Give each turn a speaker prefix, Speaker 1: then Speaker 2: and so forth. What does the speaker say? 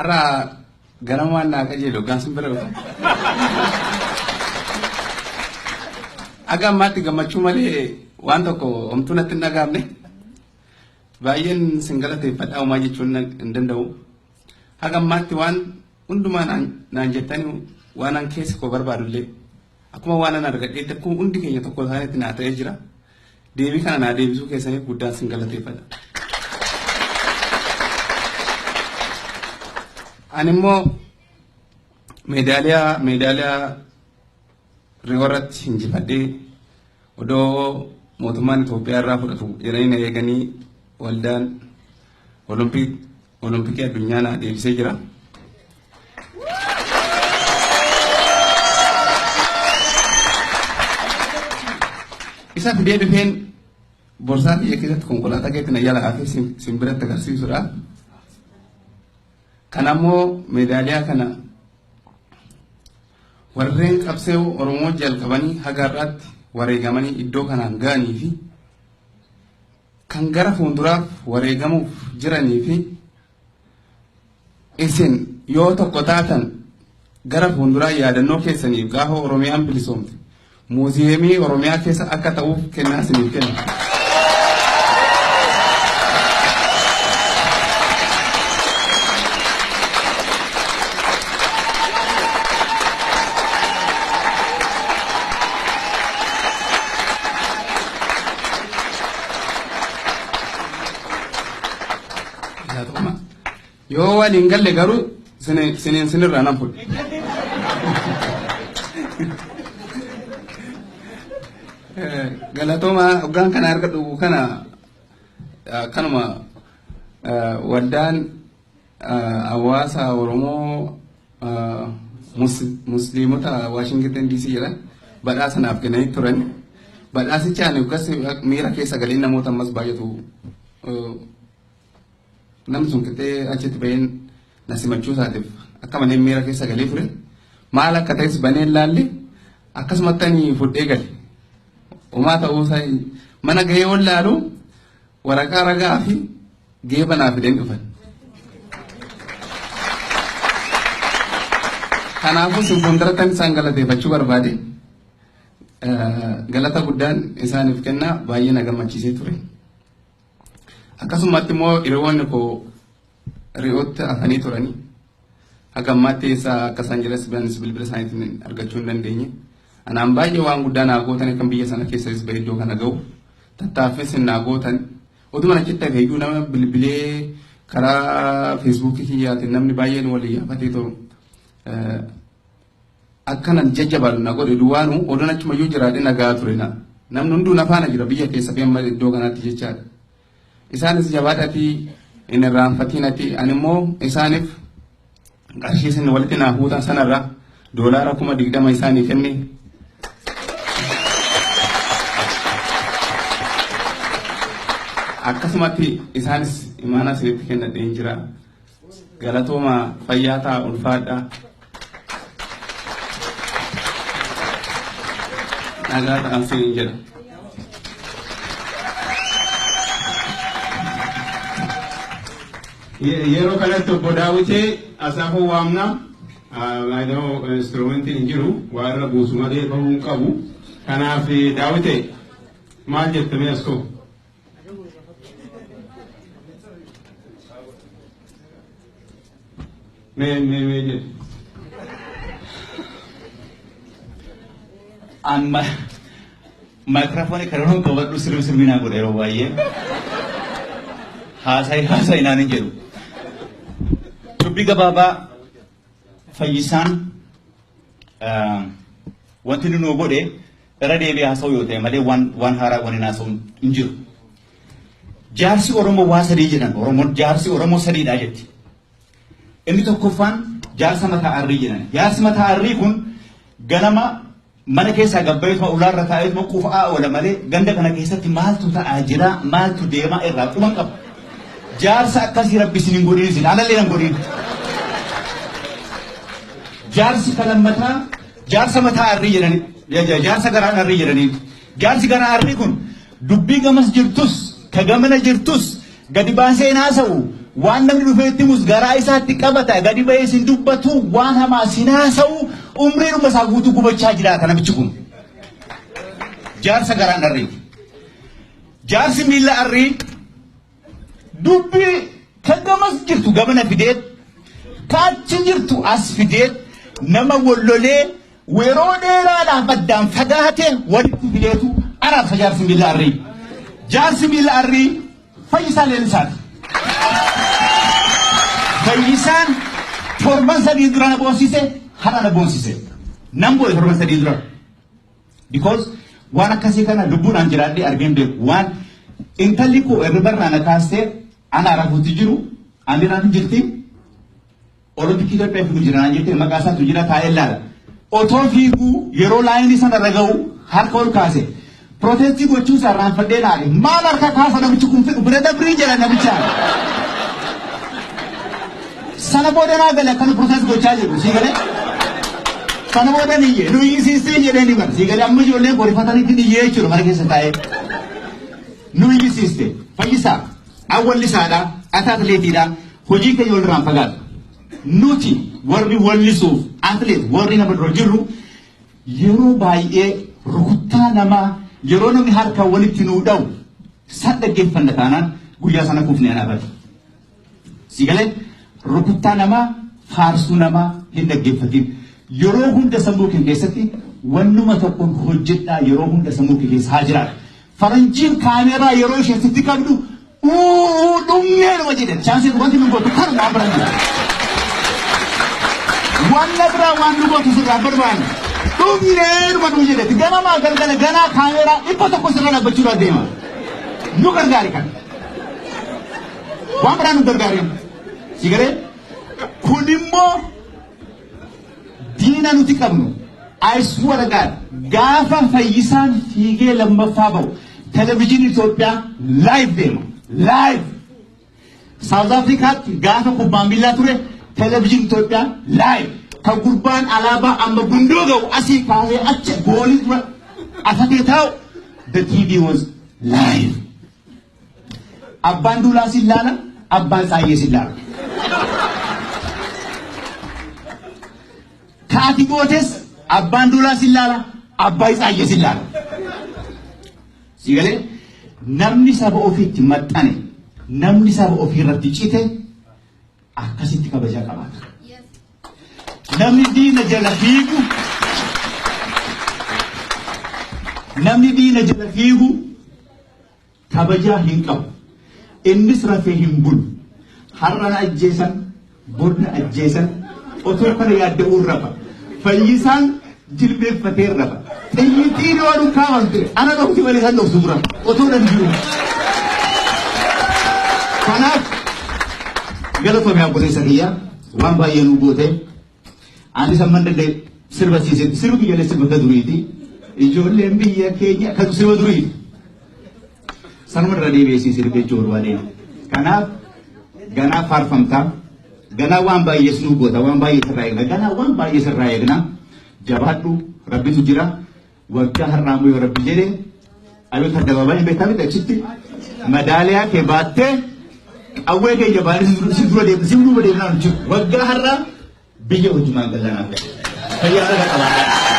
Speaker 1: Har'a ganamumaan naa qajeele hoggaan sin bira dhufe. Haga ammaatti gammachuu malee waan tokko homtuu natti hin dhaga'amne. Baay'een sin galateeffadha homaa jechuun hin danda'u. Haga ammaatti waan hundumaa naan jettanii waan an keessa koo barbaadullee akkuma waan an argadheetti akkuma hundi keenya tokko isaaniitti naa ta'ee jira. Deebii kana naa deebisuu keessaniif guddaan sin galateeffadha. Ani immoo meedaaliyaa Riyoo irratti injifadhee odoo mootummaan Itoophiyaa irraa fudhatu jedhanii na eeganii waldaan Olompikii addunyaa naa deebisee jira. Isa fidee dhufeen borsaa kiyya keessatti konkolaataa keetti na jala hafee sin biratti agarsiisudha. Kana immoo meedaaliyaa kana warreen qabsee Oromoo jalqabanii haga har'aatti wareegamanii iddoo kanaan ga'anii fi kan gara fuulduraaf wareegamuuf jiranii fi isin yoo tokko taatan gara fuulduraa yaadannoo keessaniif gaafa Oromiyaan bilisoomte muuziyeemii Oromiyaa keessa akka ta'uuf kennaa isiniif kenna. Galatoomaa. Yoo waliin galle garuu siniin sinirraa nan fudhe. Galatoomaa hoggaan kana argadhu kana akkanuma waldaan hawaasa Oromoo Musliimota Waashingtan DC jedhan badhaasa naaf kennanii turan. Badhaasicha ani hoggas miira keessa galee namoota ammas baay'atu namni sun qixxee achitti baheen na simachuu isaatiif akka malee miira keessa galee ture. Maal akka ta'es baneen laalle akkasumatti ani fudhee gale. Homaa ta'uu isaa mana gahee ol laalu waraqaa ragaa fi geeba naa fideen dhufan. Kanaafuu sin fuulduratti isaan galateeffachuu barbaade galata guddaan isaaniif kenna baay'ee na gammachiisee ture. Akkasumatti immoo hiriyoonni koo Riyootti hafanii turanii haga ammaatti eessa akka isaan jiras anis bilbila isaaniitiin argachuu hin dandeenye. Anaan baay'ee waan guddaa naa gootan kan biyya sana keessas bahee iddoo kana gahu tattaaffii isin naa gootan oduma achitti hafe iyyuu nama bilbilee karaa feesbuukii kiyyaatiin namni baay'een walii yaafatee turu. Akkanan jajjabaadhu na godhe duwwaanu odoon achumayyuu jiraadhe nagaa ture na. Namni hunduu na faana jira biyya keessa fi amma iddoo kanaatti jechaadha. Isaanis jabaadhatii hin irraanfatinati ani immoo isaaniif qarshii isin walitti naa fuutan sanarra doolaara 20,000 isaanii kenne. Akkasumatti isaanis imaanaa isinitti kennadheen jira. Galatooma fayyaa ta'a ulfaadha. Nagaa ta'an siniin jedha.
Speaker 2: Yeroo kanatti obbo Daawitee Asaafoo waamna. I know instrumentiin hin jiru waa irra buusu malee bahuu hin qabu. Kanaaf Daawitee maal jette mee as koo? Mee mee mee jedhe.
Speaker 3: Amma maayikiraafoonii kana yeroo qabadhu sirbi sirbi naa godha yeroo baay'ee. Haasayi haasayi naan hin jedhu. Dubbii gabaabaa Fayyisaan wanti inni nuu godhe irra deebi'ee haasa'u yoo ta'e malee waan waan haaraa waan hin haasa'u hin jiru. Jaarsi Oromoo waa sadii jedhan Oromoon jaarsi Oromoo sadiidha jetti. Inni tokkoffaan jaarsa mataa arrii jedhan. Jaarsi mataa arrii kun ganama mana keessaa gabbayeetuma ulaarra taa'eetuma qufa'aa oola malee ganda kana keessatti maaltu ta'aa jira maaltu deemaa irraa quban qaba. Jaarsa akkasii rabbi isin hin godhin isin anallee hin godhin. Jaarsi kan lammataa jaarsa mataa arrii jedhani jaarsa garaan arrii jedhaniin. Jaarsi garaa arrii kun dubbii gamas jirtus ka gamana jirtus gadi baasee hin haasa'u Waan namni dhufee itti himus garaa isaatti qabata, gadi ba'ee sin dubbatu, waan hamaa sin haasa'u, umriidhuma isaa guutuu gubachaa jiraata namichi kun. Jaarsa garaan dharriiti. Jaarsi miilla arrii dubbii kan gamas jirtu gamana fideet, kaachi jirtu as fideet, nama wallolee yeroo dheeraadhaaf addaan fagaate walitti fideetu araarsa jaarsi miilla arrii. Jaarsi miilla arrii Fayyisaa Leellisaati. Fayyisaan torban 3 dura na boonsise, har'a na boonsise. Nan boo'e torban 3 dura. Because waan akkasii kana lubbuudhaan jiraadhee argeen beeku. Waan intalli koo irribarraa na kaastee ana rafuutti jiru, ani rafu jirti. Olompikii Itoophiyaa fiigu jira naan jettee, maqaa isaatu jira, taa'ee ilaala. Otoo fiiguu yeroo line sana irra ga'u harka ol kaase. Protest gochuu isaa irraanfadhee naale. Maal harka kaasa namichi kun fedhu, bira dabrii jedha namichaan. Sana booda naa gale akkana protest gochaa jiru, sii galee. Sana booda ni iyye, nu iyyisiistee jedhee ni bara, sii galee. Amma ijoolleen qorifatanitti ni iyyee jechuudha mana keessa taa'ee. Nu iyyisiiste. Fayyisaa awwallisaadha, ati atleetiidha, hojii keenya walirraan fagaatu. Nuti warri wallisuuf atleet, warri nama dura jirru, yeroo baay'ee rukuttaa namaa, yeroo namni harka walitti nuu dha'u san dhaggeeffanna taanaan guyyaa sana kufne anaafati. Si galee? Rukuttaa namaa, faarsuu namaa hin dhaggeeffatin. Yeroo hunda sammuu kee keessatti wannuma tokkoon hojjedhaa, yeroo hunda sammuu kee keessa haa jiraatu. Faranjiin kaameeraa yeroo isheen sitti qabdu uuu dhumneeruma jedhe. Chance wanti nu gootu kanuma, waan biraan jiru. Wanna biraa waan nu gootu sirraa barbaanne. Dhumneeruma nu jedhe. Ganamaa galgala ganaa kaameeraa 100 sirra dhaabbachuudhaaf deema. Nu gargaari kana. Waan biraa nu gargaari. Si galee? Kun immoo diina nuti qabnu. I swear to God, gaafa Fayyisaan fiigee lammaffaa bahu televizyiinii Itoophiyaa live deema. Live. South Africaatti gaafa kubbaan miillaa ture televizyiinii Itoophiyaa live. Kan gurbaan alaabaa amma gundoo ga'u asii kaasee achi goolii dura afatee taa'u, the TV was live. Abbaan Duulaa sin laala, abbaan Tsaayyee sin laala. Kaati gootes abbaan Duulaa sin laala, abbaa Tsaayyee sin laala. Si galee? Namni saba ofiitti maxxane, namni saba ofii irratti cite akkasitti kabajaa qabaata. Namni diina jala fiigu, namni diina jala fiigu kabajaa hin qabu. Innis rafee hin bulu. Har'a na ajjeesan, bor na ajjeesan, otoo kana yaadda'uun rafa. Fayyisaan jilbeeffatee rafa. Xiyyitiin yoo dhukkaafamte ana dhokti malee san dhoksu dura. Otoo nan jiru. Kanaaf galatoomii obboleessa kiyya, waan baay'ee nu goote. Anis amman danda'e sirba siisee, sirbi kiyyalee sirba ka duriiti. Ijoolleen biyya keenya kan sirba duriiti. Sanuma irra deebi'ee sii sirbe jechuu barbaadeen. Kanaaf ganaa faarfamtaa, ganaa waan baay'ee nu goota, waan baay'ee sirraa eegna, ganaa waan baay'ee sirraa eegna. Jabaadhu, rabbitu jira. Waggaa har'aa immoo yoo rabbi jedhe ayoota addabaabaayii beektaa miti, achitti madaaliyaa kee baattee qawwee keenya baanee si dura deemna, si duuba deemnaa jiru. Waggaa har'aa biyya hojjumaan gallanaaf. Fayyaa irra qabaadhaa.